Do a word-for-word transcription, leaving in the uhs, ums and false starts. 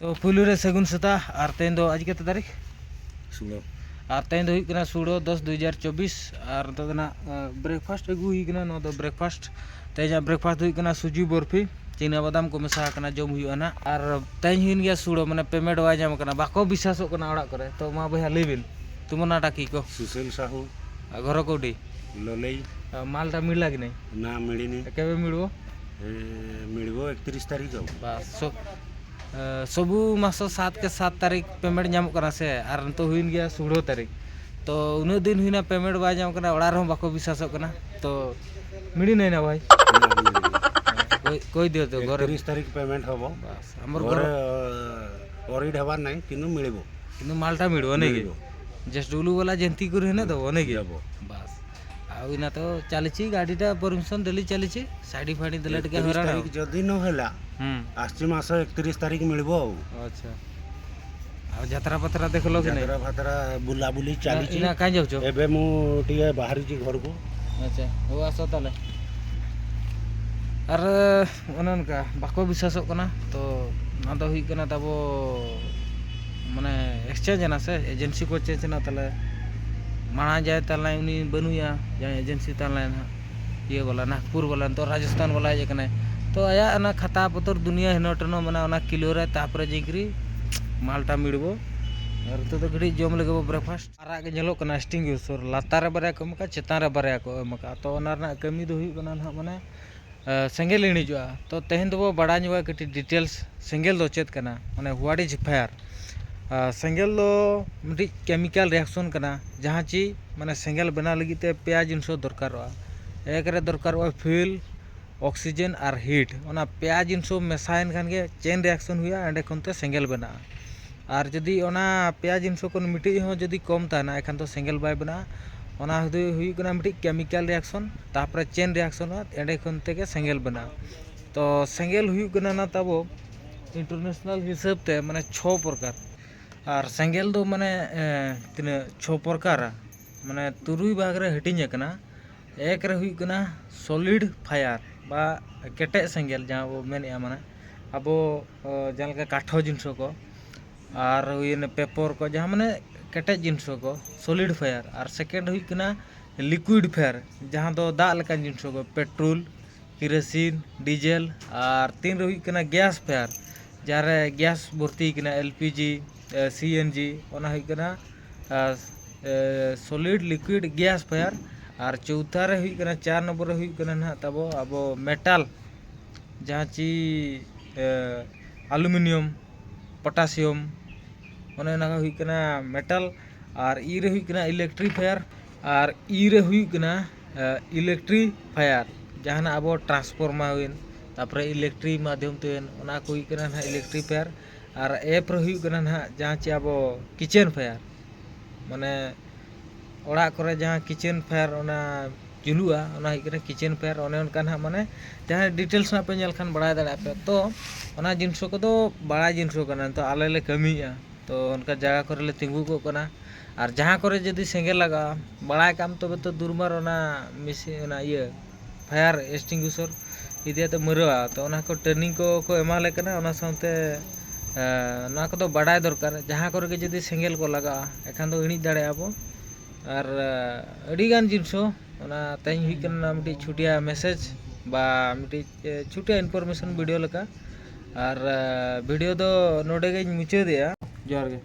ᱛᱚ ᱯᱩᱭᱞᱩ ᱨᱮ ᱥᱟᱹᱜᱩᱱ ᱥᱮᱛᱟᱜ᱾ ᱟᱨ ᱛᱮᱦᱮᱧ ᱫᱚ ᱟᱡ ᱠᱮᱛᱮ ᱛᱟᱹᱨᱤᱠᱷ? ᱥᱩᱲᱟᱹ᱾ ᱟᱨ ᱛᱮᱦᱮᱧ ᱫᱚ ᱦᱩᱭᱩᱜ ᱠᱟᱱᱟ ᱥᱩᱲᱟᱹ ᱫᱚᱥ ᱫᱩ ᱦᱟᱡᱟᱨ ᱪᱚᱵᱵᱤᱥ᱾ ᱟᱨ ᱱᱤᱛᱚᱜ ᱫᱚ ᱱᱟᱜ ᱵᱨᱮᱠᱯᱷᱟᱥᱴ ᱟᱹᱜᱩ ᱦᱩᱭ ᱠᱟᱱᱟ, ᱱᱚᱣᱟ ᱫᱚ ᱵᱨᱮᱠᱯᱷᱟᱥᱴ᱾ ᱛᱮᱦᱮᱧᱟᱜ ᱵᱨᱮᱠᱯᱷᱟᱥᱴ ᱫᱚ ᱦᱩᱭᱩᱜ ᱠᱟᱱᱟ ᱥᱩᱡᱤ ᱵᱚᱨᱯᱷᱤ, ᱪᱤᱱᱟ ᱵᱟᱫᱟᱢ ᱠᱚ ᱢᱮᱥᱟ ᱟᱠᱟᱱᱟ, ᱡᱚᱢ ᱦᱩᱭᱩᱜᱼᱟ ᱱᱟᱜ᱾ ᱟᱨ ᱛᱮᱦᱮᱧ ᱦᱩᱭᱮᱱ ᱜᱮᱭᱟ ᱥᱩᱲᱟᱹ, ᱢᱟᱱᱮ ᱯᱮᱢᱮᱱᱴ ᱵᱟᱭ ᱧᱟᱢ ᱠᱟᱱᱟ, ᱵᱟᱠᱚ ᱵᱤᱥᱥᱟᱥᱚᱜ ᱠᱟᱱᱟ ᱚᱲᱟᱜ ᱠᱚᱨᱮ᱾ ᱛᱚ ᱢᱟ ᱵᱚᱭᱦᱟ ᱞᱟᱹᱭ ᱵᱤᱱ, ᱛᱩᱢᱚᱱᱟ ᱴᱟᱠᱤ ᱠᱚ? ସୁଶୀଲ ସାହୁ। ଆଉ ଘର କୋଉଠି? ଲୋଲେଇ। ଆଉ ମାଲଟା ମିଳିଲା କି ନାଇଁ? ନା, ମିଳିନି। କେବେ ମିଳିବ? ଏ, ମିଳିବ ଏକତିରିଶ ତାରିଖ ଆଉ। ବାସ୍, ସ-, ଏ, ସବୁ ମାସ ସାତ କେ ସାତ ତାରିଖ ପେମେଣ୍ଟ ᱧᱟᱢᱚᱜ ᱠᱟᱱᱟ ᱥᱮ, ᱟᱨ ᱱᱤᱛᱚᱜ ᱦᱩᱭᱮᱱ ᱜᱮᱭᱟ ᱥᱳᱞᱳ ᱛᱟᱹᱨᱤᱠᱷ᱾ ᱛᱚ ᱩᱱᱟᱹᱜ ᱫᱤᱱ ᱦᱩᱭᱱᱟ ᱯᱮᱢᱮᱱᱴ ᱵᱟᱭ ᱧᱟᱢ ᱠᱟᱱᱟ, ᱚᱲᱟᱜ ᱨᱮᱦᱚᱸ ᱵᱟᱠᱚ ᱵᱤᱥᱥᱟᱥᱚᱜ ᱠᱟᱱᱟ᱾ ᱛᱚ ᱢᱤᱲᱤ ᱱᱟᱭ ᱱᱟ ᱵᱷᱟᱭ? ନା, ମିଳିନି। କହି- କହିଦିଅ ତ ଘରେ। ଏକତିରିଶ ତାରିଖ ପେମେଣ୍ଟ ହବ। ବାସ୍, ଆମର ଘରେ ଘର। ଅରିଡ ହେବାର ନାହିଁ, କିନ୍ତୁ ମିଳିବ। କିନ୍ତୁ ମାଲଟା ମିଳିବ ନାଇଁ କି? ମିଳିବ। ଜଷ୍ଟ ଡୁଲୁ ବାଲା ଯେମିତି କରି ହେଲେ ଦବ ନାଇଁ କି? ଦବ। ବାସ୍। ଆଉ ଏଇନା ତ ଚାଲିଛି ଗାଡ଼ିଟା, ପରମିସନ ଡେଲି ଚାଲିଛି। ସାଇଡ ଫାଇଡ ଦେଲେ ଟିକେ ଏକତିରିଶ ହଇରାଣ ଆଉ। ତାରିଖ ଯଦି ନ ହେଲା, ହୁଁ। ଆସୁଛି ମାସ ଏକତିରିଶ ତାରିଖ ମିଳିବ ଆଉ। ଆଚ୍ଛା। ଆଉ ଯାତ୍ରା ଫାତ୍ରା ଦେଖିଲ କି ନାଇଁ? ଯାତ୍ରା ଫାତ୍ରା ବୁଲାବୁଲି ଚାଲିଛି। ଏଇନା କାହିଁ ଯାଉଛ? ଏବେ ମୁଁ ଟିକେ ବାହାରିଛି ଘରକୁ। ଆଚ୍ଛା, ହଉ ଆସ ତାହେଲେ। ᱟᱨ ᱚᱱᱮ ᱚᱱᱠᱟ ᱵᱟᱠᱚ ᱵᱤᱥᱥᱟᱥᱚᱜ ᱠᱟᱱᱟ᱾ ᱛᱚ ᱚᱱᱟ ᱫᱚ ᱦᱩᱭᱩᱜ ᱠᱟᱱᱟ ᱛᱟᱵᱚ, ᱢᱟᱱᱮ, ᱮᱠᱥᱪᱮᱧᱡᱽ ᱮᱱᱟ ᱥᱮ, ᱮᱡᱮᱱᱥᱤ ᱠᱚ ᱪᱮᱧᱡᱽ ᱮᱱᱟ᱾ ᱛᱟᱦᱚᱞᱮ ᱢᱟᱲᱟᱝ ᱡᱟᱦᱟᱸᱭ ᱛᱟᱦᱮᱸ ᱞᱮᱱᱟᱭ ᱩᱱᱤ ᱵᱟᱹᱱᱩᱭᱟ, ᱡᱟᱦᱟᱸᱭ ᱮᱡᱮᱱᱥᱤ ᱛᱟᱦᱮᱸ ᱞᱮᱱᱟᱭ ᱱᱟᱦᱟᱜ, ᱤᱭᱟᱹ ᱵᱟᱞᱟ, ᱱᱟᱜᱽᱯᱩᱨ ᱵᱟᱞᱟ, ᱱᱤᱛᱚᱜ ᱨᱟᱡᱚᱥᱛᱷᱟᱱ ᱵᱟᱞᱟ ᱦᱮᱡ ᱟᱠᱟᱱᱟᱭ᱾ ᱛᱚ ᱟᱭᱟᱜ ᱚᱱᱟ ᱠᱷᱟᱛᱟ ᱯᱚᱛᱚᱨ ᱫᱩᱱᱤᱭᱟᱹ ᱦᱮᱱᱚ ᱴᱮᱱᱚ ᱢᱮᱱᱟᱜᱼᱟ, ᱚᱱᱟ ᱠᱤᱞᱳ ᱨᱮ, ᱛᱟᱯᱚᱨᱮ ᱡᱤᱝᱠᱨᱤ ᱢᱟᱞᱴᱟ ᱢᱤᱲᱵᱚ᱾ ᱟᱨ ᱱᱤᱛᱚᱜ ᱫᱚ ᱜᱷᱟᱹᱲᱤᱡ ᱡᱚᱢ ᱞᱟᱹᱜᱤᱫ ᱵᱚ ᱵᱨᱮᱠᱯᱷᱟᱥᱴ᱾ ᱟᱨᱟᱜ ᱜᱮ ᱧᱮᱞᱚᱜ ᱠᱟᱱᱟ ᱮᱥᱴᱤᱝᱜᱩᱭᱥᱚᱨ, ᱞᱟᱛᱟᱨ ᱨᱮ ᱵᱟᱨᱭᱟ ᱠᱚ ᱮᱢ ᱟᱠᱟᱫ, ᱪᱮᱛᱟᱱ ᱨᱮ ᱵᱟᱨᱭᱟ ᱠᱚ ᱮᱢ ᱟᱠᱟᱫ᱾ ᱛᱚ ᱚᱱᱟ ᱨᱮᱱᱟᱜ ᱠᱟᱹᱢᱤ ᱫᱚ ᱦᱩᱭᱩᱜ ᱠᱟᱱᱟ ᱱᱟᱦᱟᱜ, ᱢᱟᱱᱮ, ᱮ, ᱥᱮᱸᱜᱮᱞ ᱤᱬᱤᱡᱚᱜᱼᱟ᱾ ᱛᱚ ᱛᱮᱦᱮᱧ ᱫᱚᱵᱚ ᱵᱟᱲᱟᱭ ᱧᱚᱜᱟ ᱠᱟᱹᱴᱤᱡ ᱰᱤᱴᱮᱞᱥ, ᱥᱮᱸᱜᱮᱞ ᱫᱚ ᱪᱮᱫ ᱠᱟᱱᱟ, ᱢᱟᱱᱮ what is fire᱾ ᱟ, ᱥᱮᱸᱜᱮᱞ ᱫᱚ ᱢᱤᱫᱴᱤᱡ ᱠᱮᱢᱤᱠᱮᱞ ᱨᱤᱭᱟᱠᱥᱚᱱ ᱠᱟᱱᱟ, ᱡᱟᱦᱟᱸ ᱪᱮ, ᱢᱟᱱᱮ, ᱥᱮᱸᱜᱮᱞ ᱵᱮᱱᱟᱣ ᱞᱟᱹᱜᱤᱫ ᱛᱮ ᱯᱮᱭᱟ ᱡᱤᱱᱤᱥ ᱫᱚᱨᱠᱟᱨᱚᱜᱼᱟ᱾ ᱮᱠ ᱨᱮ ᱫᱚᱨᱠᱟᱨᱚᱜᱼᱟ ᱯᱷᱩᱭᱮᱞ, ᱚᱠᱥᱤᱡᱮᱱ ᱟᱨ ᱦᱤᱴ᱾ ᱚᱱᱟ ᱯᱮᱭᱟ ᱡᱤᱱᱤᱥ ᱢᱮᱥᱟᱭᱮᱱ ᱠᱷᱟᱱ ᱜᱮ ᱪᱮᱱ ᱨᱤᱭᱟᱠᱥᱚᱱ ᱦᱩᱭᱩᱜᱼᱟ, ᱮᱸᱰᱮ ᱠᱷᱚᱱ ᱛᱮ ᱥᱮᱸᱜᱮᱞ ᱵᱮᱱᱟᱜᱼᱟ᱾ ᱟᱨ ᱡᱩᱫᱤ ᱚᱱᱟ ᱯᱮᱭᱟ ᱡᱤᱱᱤᱥ ᱠᱷᱚᱱ ᱢᱤᱫᱴᱤᱡ ᱦᱚᱸ ᱡᱩᱫᱤ ᱠᱚᱢ ᱛᱟᱦᱮᱱᱟ, ᱮᱱᱠᱷᱟᱱ ᱫᱚ ᱥᱮᱸᱜᱮᱞ ᱵᱟᱭ ᱵᱮᱱᱟᱜᱼᱟ᱾ ᱚᱱᱟ ᱫᱚ ᱦᱩᱭᱩᱜ ᱠᱟᱱᱟ ᱢᱤᱫᱴᱤᱡ ᱠᱮᱢᱤᱠᱮᱞ ᱨᱤᱭᱟᱠᱥᱚᱱ, ᱛᱟᱨᱯᱚᱨᱮ ᱪᱮᱱ ᱨᱤᱭᱟᱠᱥᱚᱱᱚᱜᱼᱟ, ᱮᱸᱰᱮ ᱠᱷᱚᱱ ᱛᱮᱜᱮ ᱥᱮᱸᱜᱮᱞ ᱵᱮᱱᱟᱜᱼᱟ᱾ ᱛᱚ ᱥᱮᱸᱜᱮᱞ ᱦᱩᱭᱩᱜ ᱠᱟᱱᱟ ᱱᱟ ᱛᱟᱵᱚ ᱤᱱᱴᱟᱨᱱᱮᱥᱱᱟᱞ ᱦᱤᱥᱟᱹᱵ ᱛᱮ, ᱢᱟᱱᱮ, ᱪᱷᱚ ᱯᱨᱚᱠᱟᱨ᱾ ᱟᱨ ᱥᱮᱸᱜᱮᱞ ᱫᱚ, ᱢᱟᱱᱮ, ᱮ, ᱛᱤᱱᱟᱹᱜ, ᱪᱷᱚ ᱯᱨᱚᱠᱟᱨᱟ, ᱢᱟᱱᱮ, ᱛᱩᱨᱩᱭ ᱵᱷᱟᱜᱽ ᱨᱮ ᱦᱟᱹᱴᱤᱧ ᱟᱠᱟᱱᱟ᱾ ᱮᱠ ᱨᱮ ᱦᱩᱭᱩᱜ ᱠᱟᱱᱟ ᱥᱚᱞᱤᱰ ᱯᱷᱟᱭᱟᱨ ᱵᱟ ᱠᱮᱴᱮᱡ ᱥᱮᱸᱜᱮᱞ, ᱡᱟᱦᱟᱸ ᱵᱚ ᱢᱮᱱᱮᱫᱼᱟ, ᱢᱟᱱᱮ, ᱟᱵᱚ ᱡᱟᱦᱟᱸ ᱞᱮᱠᱟ ᱠᱟᱴᱷᱚ ᱡᱤᱱᱤᱥ ᱠᱚ, ᱟᱨ ᱦᱩᱭᱮᱱᱟ ᱯᱮᱯᱚᱨ ᱠᱚ, ᱡᱟᱦᱟᱸ ᱢᱟᱱᱮ ᱠᱮᱴᱮᱡ ᱡᱤᱱᱤᱥ ᱠᱚ, ᱥᱚᱞᱤᱰ ᱯᱷᱟᱭᱟᱨ᱾ ᱟᱨ ᱥᱮᱠᱮᱱᱰ ᱦᱩᱭᱩᱜ ᱠᱟᱱᱟ ᱞᱤᱠᱩᱭᱤᱰ ᱯᱷᱟᱭᱟᱨ, ᱡᱟᱦᱟᱸ ᱫᱚ ᱫᱟᱜ ᱞᱮᱠᱟᱱ ᱡᱤᱱᱤᱥ ᱠᱚ, ᱯᱮᱴᱨᱳᱞ, ᱠᱮᱨᱳᱥᱤᱱ, ᱰᱤᱡᱮᱞ᱾ ᱟᱨ ᱛᱤᱱ ᱨᱮ ᱦᱩᱭᱩᱜ ᱠᱟᱱᱟ ᱜᱮᱥ ᱯᱷᱟᱭᱟᱨ, ᱡᱟᱦᱟᱸ ᱨᱮ ᱜᱮᱥ ᱵᱷᱚᱨᱛᱤ ᱠᱟᱱᱟ, ᱮᱞ ᱯᱤ ᱡᱤ, ᱥᱤ ᱮᱱ ᱡᱤ, ᱚᱱᱟ ᱦᱩᱭᱩᱜ ᱠᱟᱱᱟ ᱥᱚᱞᱤᱰ ᱞᱤᱠᱩᱭᱤᱰ ᱜᱮᱥ ᱯᱷᱟᱭᱟᱨ᱾ ᱟᱨ ᱪᱳᱣᱛᱷᱟ ᱨᱮ ᱦᱩᱭᱩᱜ ᱠᱟᱱᱟ, ᱪᱟᱨ ᱱᱚᱢᱵᱚᱨ ᱨᱮ ᱦᱩᱭᱩᱜ ᱠᱟᱱᱟ ᱱᱟᱦᱟᱜ ᱛᱟᱵᱚ ᱟᱵᱚ ᱢᱮᱴᱟᱞ, ᱡᱟᱦᱟᱸ ᱪᱤ ᱟᱞᱩᱢᱤᱱᱤᱭᱟᱢ, ᱯᱚᱴᱟᱥᱤᱭᱟᱢ, ᱚᱱᱮ ᱚᱱᱟ ᱠᱚ ᱦᱩᱭᱩᱜ ᱠᱟᱱᱟ ᱢᱮᱴᱟᱞ᱾ ᱟᱨ ᱤ ᱨᱮ ᱦᱩᱭᱩᱜ ᱠᱟᱱᱟ ᱤᱞᱮᱠᱴᱨᱤ ᱯᱷᱟᱭᱟᱨ᱾ ᱟᱨ ᱤ ᱨᱮ ᱦᱩᱭᱩᱜ ᱠᱟᱱᱟ ᱤᱞᱮᱠᱴᱨᱤ ᱯᱷᱟᱭᱟᱨ, ᱡᱟᱦᱟᱱᱟᱜ ᱟᱵᱚ ᱴᱨᱟᱱᱥᱯᱷᱚᱨᱢᱟᱨ ᱦᱩᱭᱮᱱ, ᱛᱟᱨᱯᱚᱨᱮ ᱤᱞᱮᱠᱴᱨᱤ ᱢᱟᱫᱽᱫᱷᱚᱢ ᱛᱮ ᱦᱩᱭᱮᱱ, ᱚᱱᱟ ᱠᱚ ᱦᱩᱭᱩᱜ ᱠᱟᱱᱟ ᱱᱟᱦᱟᱜ ᱤᱞᱮᱠᱴᱨᱤ ᱯᱷᱟᱭᱟᱨ᱾ ᱟᱨ ᱮᱯ ᱨᱮ ᱦᱩᱭᱩᱜ ᱠᱟᱱᱟ ᱱᱟᱦᱟᱜ ᱡᱟᱦᱟᱸ ᱪᱮ ᱟᱵᱚ ᱠᱤᱪᱮᱱ ᱯᱷᱟᱭᱟᱨ, ᱢᱟᱱᱮ ᱚᱲᱟᱜ ᱠᱚᱨᱮ ᱡᱟᱦᱟᱸ ᱠᱤᱪᱮᱱ ᱯᱷᱟᱭᱟᱨ ᱚᱱᱟ ᱡᱩᱞᱩᱜᱼᱟ, ᱚᱱᱟ ᱦᱩᱭᱩᱜ ᱠᱟᱱᱟ ᱠᱤᱪᱮᱱ ᱯᱷᱟᱭᱟᱨ᱾ ᱚᱱᱮ ᱚᱱᱠᱟ ᱱᱟᱦᱟᱜ, ᱢᱟᱱᱮ ᱡᱟᱦᱟᱸᱭ ᱰᱤᱴᱮᱞᱥ ᱱᱟᱦᱟᱜ ᱯᱮ ᱧᱮᱞ ᱠᱷᱟᱱ ᱵᱟᱲᱟᱭ ᱫᱟᱲᱮᱭᱟᱜᱼᱟ ᱯᱮ᱾ ᱛᱚ ᱚᱱᱟ ᱡᱤᱱᱤᱥ ᱠᱚᱫᱚ ᱵᱟᱲᱟᱭ ᱡᱤᱱᱤᱥ ᱠᱟᱱᱟ, ᱱᱤᱛᱚᱜ ᱟᱞᱮ ᱞᱮ ᱠᱟᱹᱢᱤᱭᱮᱫᱼᱟ, ᱛᱚ ᱚᱱᱠᱟ ᱡᱟᱭᱜᱟ ᱠᱚᱨᱮ ᱞᱮ ᱛᱤᱸᱜᱩ ᱠᱚᱜ ᱠᱟᱱᱟ᱾ ᱟᱨ ᱡᱟᱦᱟᱸ ᱠᱚᱨᱮ ᱡᱩᱫᱤ ᱥᱮᱸᱜᱮᱞ ᱞᱟᱜᱟᱜᱼᱟ, ᱵᱟᱲᱟᱭ ᱠᱟᱜ ᱟᱢ ᱛᱚᱵᱮ ᱛᱚ ᱫᱩᱨᱢᱟᱨ ᱚᱱᱟ ᱢᱮᱥᱤᱱ, ᱚᱱᱟ ᱤᱭᱟᱹ ᱯᱷᱟᱭᱟᱨ ᱮᱥᱴᱤᱝᱜᱩᱥᱚᱨ ᱤᱫᱤ ᱠᱟᱛᱮ ᱢᱟᱹᱨᱟᱹᱣᱟ᱾ ᱛᱚ ᱚᱱᱟ ᱠᱚ ᱴᱨᱮᱱᱤᱝ ᱠᱚ ᱠᱚ ᱮᱢᱟ ᱞᱮ ᱠᱟᱱᱟ᱾ ᱚᱱᱟ ᱥᱟᱶᱛᱮ ᱮ, ᱱᱚᱣᱟ ᱠᱚᱫᱚ ᱵᱟᱰᱟᱭ ᱫᱚᱨᱠᱟᱨ, ᱡᱟᱦᱟᱸ ᱠᱚᱨᱮ ᱜᱮ ᱡᱩᱫᱤ ᱥᱮᱸᱜᱮᱞ ᱠᱚ ᱞᱟᱜᱟᱜᱼᱟ, ᱮᱱᱠᱷᱟᱱ ᱫᱚ ᱤᱬᱤᱡ ᱫᱟᱲᱮᱭᱟᱜᱼᱟ ᱵᱚ᱾ ᱟᱨ ᱮ, ᱟᱹᱰᱤᱜᱟᱱ ᱡᱤᱱᱤᱥ ᱦᱚᱸ, ᱚᱱᱟ ᱛᱮᱦᱮᱧ ᱦᱩᱭᱩᱜ ᱠᱟᱱᱟ ᱢᱤᱫᱴᱤᱡ ᱪᱷᱩᱴᱤᱭᱟ ᱢᱮᱥᱮᱡᱽ ᱵᱟ ᱢᱤᱫᱴᱤᱡ ᱮ, ᱪᱷᱩᱴᱤᱭᱟ ᱤᱱᱯᱷᱚᱨᱢᱮᱥᱚᱱ ᱵᱷᱤᱰᱤᱭᱳ ᱞᱮᱠᱟ᱾ ᱟᱨ ᱮ, ᱵᱷᱤᱰᱤᱭᱳ ᱫᱚ ᱱᱚᱰᱮ ᱜᱤᱧ ᱢᱩᱪᱟᱹᱫᱮᱜᱼᱟ᱾ ᱡᱚᱦᱟᱨ ᱜᱮ᱾